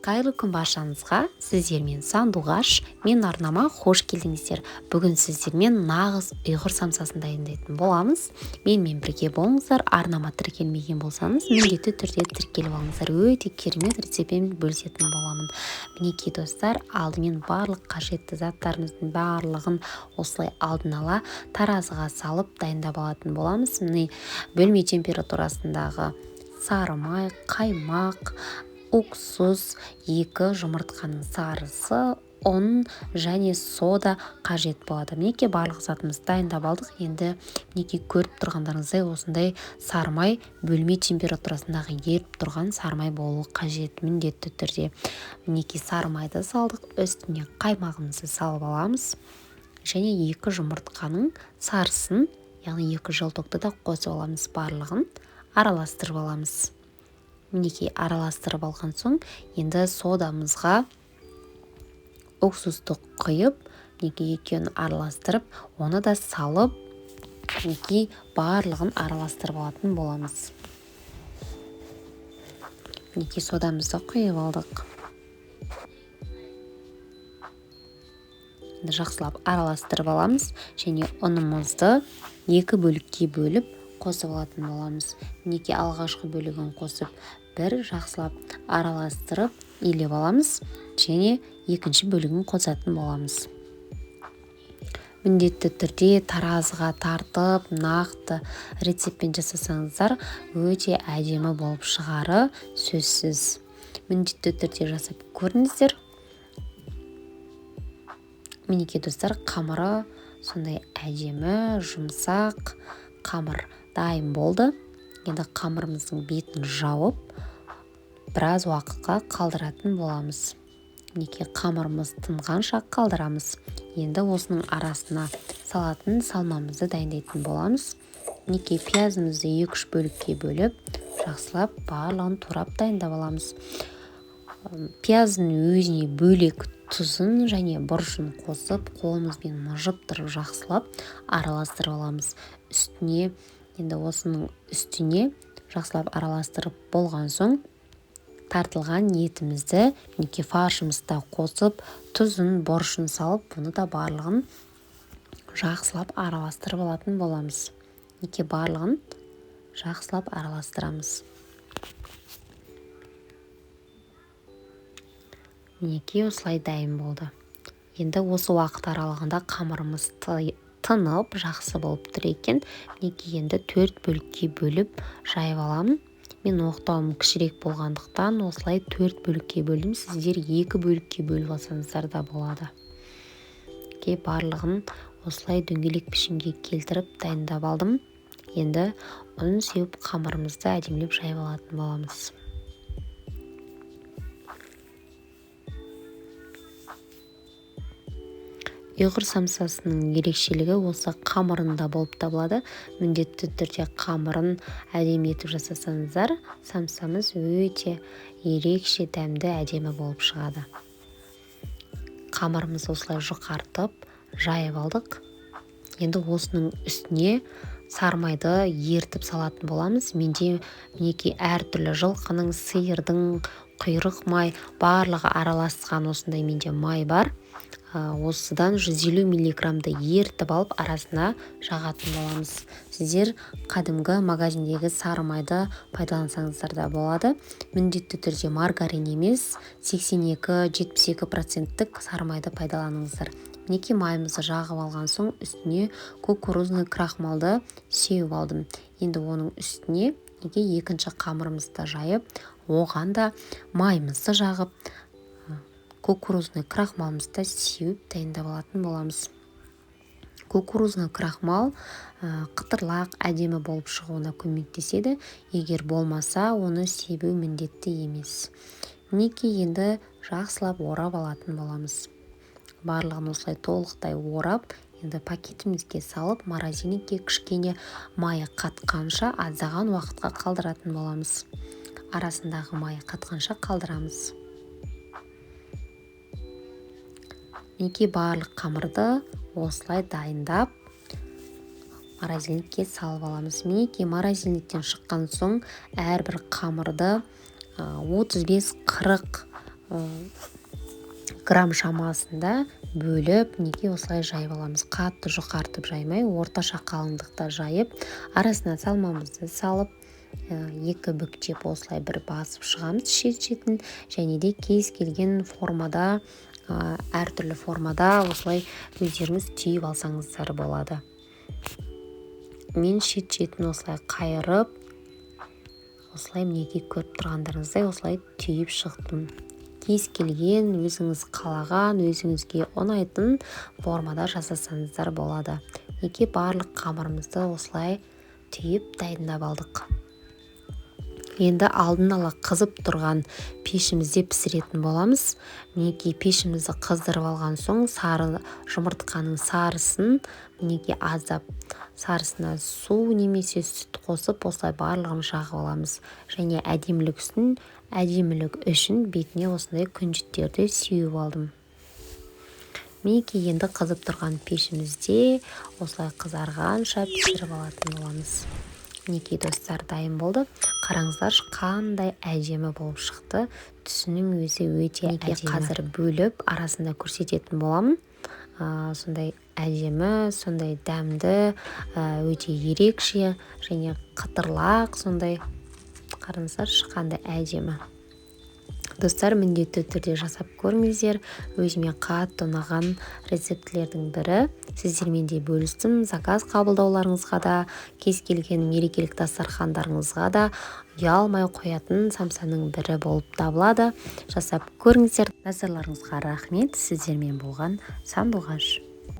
Қайырлы күн баршаңызға! Сіздермен Сандуғаш. Мен арнама қош келдіңіздер. Бүгін сіздермен нағыз ұйғыр самсасын дайындайтын боламыз. Менімен бірге болыңыздар. Арнама тіркелмеген болсаңыз, міндетті түрде тіркеліп алыңыздар. Өте керемет рецептпен бөлісетін боламын. Мінекей, достар, алдымен барлық қажетті заттарымыздың барлығын осылай алдын ала таразыға салып дайындап алатын боламыз. Міне, бөлме температурасындағы сары май, қаймақ, уксус, 2 жұмыртқаның сарысы, ұн және сода қажет болады. Мінекей, барлық затымызды дайындап алдық. Енді мінекей, көріп тұрғандарыңыздай, осындай сары май, бөлме температурасындағы еріп тұрған сары май болуы қажет міндетті түрде. Мінекей, сары майды салдық, үстіне қаймағымызды салып аламыз және 2 жұмыртқаның сарысын, яғни 2 желтокты да қосып аламыз, барлығын араластырып аламыз. Мінекей, араластырып алған соң, енді содамызға уксусты құйып, мінекей, екеуін араластырып, оны да салып, мінекей, барлығын араластырып алатын боламыз. Мінекей, содамызды құйып алдық. Енді жақсылап араластырып аламыз және ұнымызды 2 бөлікке бөліп қосып алатын боламыз. Мінекей, алғашқы бөлігін қосып, бір жақсылап араластырып, илеп аламыз және екінші бөлігін қосатын боламыз. Міндетті түрде таразыға тартып, нақты рецептпен жасасаңыздар, өте әдемі болып шығары сөзсіз. Міндетті түрде жасап көріңіздер. Мінекей, достар, қамыры сондай әдемі, жұмсақ қамыр дайын болды. Енді қамырымыздың бетін жауып, біраз уақытқа қалдыратын боламыз. Мінекей, қамырымыз тынғанша қалдырамыз. Енді осының арасына салатын салмамызды дайындайтын боламыз. Мінекей, пиязымызды 2-3 бөлікке бөліп, жақсылап барлығын турап дайындап аламыз. Пияздың өзіне бөлек тұзын және бұрышын қосып, қолымызбен мыжып тұрып жақсылап араластырып аламыз. Үстіне, енді осының үстіне жақсылап араластырып болған соң, тартылған етімізді, мінекей, фаршымызды қосып, тұзын, бұрышын салып, бұны да барлығын жақсылап араластырып алатын боламыз. Мінекей, барлығын жақсылап араластырамыз. Мінекей, осылай дайын болды. Енді осы уақыт аралығында қамырымыз тынып, жақсы болып тұр екен. Мінекей, енді 4 бөлікке бөліп жайып аламын. Мен оқтауым кішірек болғандықтан осылай 4 бөлікке бөлдім. Сіздер 2 бөлікке бөліп алсаңыздар да болады. Мінекей, барлығын осылай дөңгелек пішінге келтіріп дайындап алдым. Енді ұн сеуіп қамырымызды әдемілеп жайып алатын боламыз. Ұйғыр самсасының ерекшелігі осы қамырында болып табылады. Міндетті түрде қамырын әдемі етіп жасасаңыздар, самсамыз өте ерекше дәмді, әдемі болып шығады. Қамырымызды осылай жұқартып, жайып алдық. Енді осының үстіне сары майды ертіп салатын боламыз. Менде мінекей әртүрлі жылқының, сиырдың, құйрық май барлығы араласқан осындай менде май бар. Осыдан 150 миллиграммды ертіп алып арасына жағатын боламыз. Сіздер кәдімгі магазиндегі сары майды пайдалансаңыздар да болады. Міндетті түрде маргарин емес, 82-72 проценттік сары майды пайдаланыңыздар. Мінекей, майымызды жағып алған соң үстіне кукурузный крахмалды сеуіп алдым. Енді оның үстіне неге екінші қамырымызды жайып, оған да майымызды жағып, кукурузный крахмалымызды сеуіп дайындап алатын боламыз. Кукурузный крахмал қытырлақ әдемі болып шығуына көмектеседі. Егер болмаса, оны себу міндетті емес. Мінекей, енді жақсылап орап алатын боламыз. Барлығын осылай толықтай орап, енді пакетімізге салып, морозильникке кішкене майы қатқанша аздаған уақытқа қалдыратын боламыз. Арасындағы майы қатқанша қалдырамыз. Мінекей, барлық қамырды осылай дайындап морозильникке салып аламыз. Мінекей, морозильниктен шыққан соң әрбір қамырды 35-40 грамм шамасында бөліп, мінекей, осылай жайып аламыз. Қатты жұқартып жаймай, орташа қалыңдықта жайып, арасына салмамызды салып, екі бүктеп, осылай бір басып шығамыз шет шетін. Және де кез келген формада, әртүрлі формада осылай өздеріңіз түйіп алсаңыздар болады. Мен шет шетін осылай қайырып, осылай, мінекей, көріп тұрғандарыңыздай, осылай түйіп шықтым. Кез келген өзіңіз қалаған, өзіңізге ұнайтын формада жасасаңыздар болады. Мінекей, барлық қамырымызды осылай түйіп, дайындап алдық. Енді алдын ала қызып тұрған пешімізде пісіретін боламыз. Мінекей, пешімізді қыздырып алған соң, сары жұмыртқаның сарысын, мінекей, аздап сарысына су немесе сүт қосып, осылай барлығын жағып аламыз. Және әдемілік үшін бетіне осындай күнжіттерді сеуіп алдым. Мінекей, енді қызып тұрған пешімізде осылай қызарғанша пісіріп алатын боламыз. Мінекей, достар, дайын болды. Қараңыздаршы, қандай әдемі болып шықты! Түсінің өзі өте әдемі. Қазір бөліп, арасында көрсететін боламын. Сондай әдемі, сондай дәмді, өте ерекше және қытырлақ сондай. Қараңыздаршы, қандай әдемі! Достар, міндетті түрде жасап көріңіздер. Өзіме қатты ұнаған рецептілердің бірі, сіздермен де бөлістім. Заказ қабылдауларыңызға да, кез келген мерекелік дастархандарыңызға да ұялмай қоятын самсаның бірі болып табылады. Жасап көріңіздер. Назарларыңызға рахмет! Сіздермен болған Сандуғаш.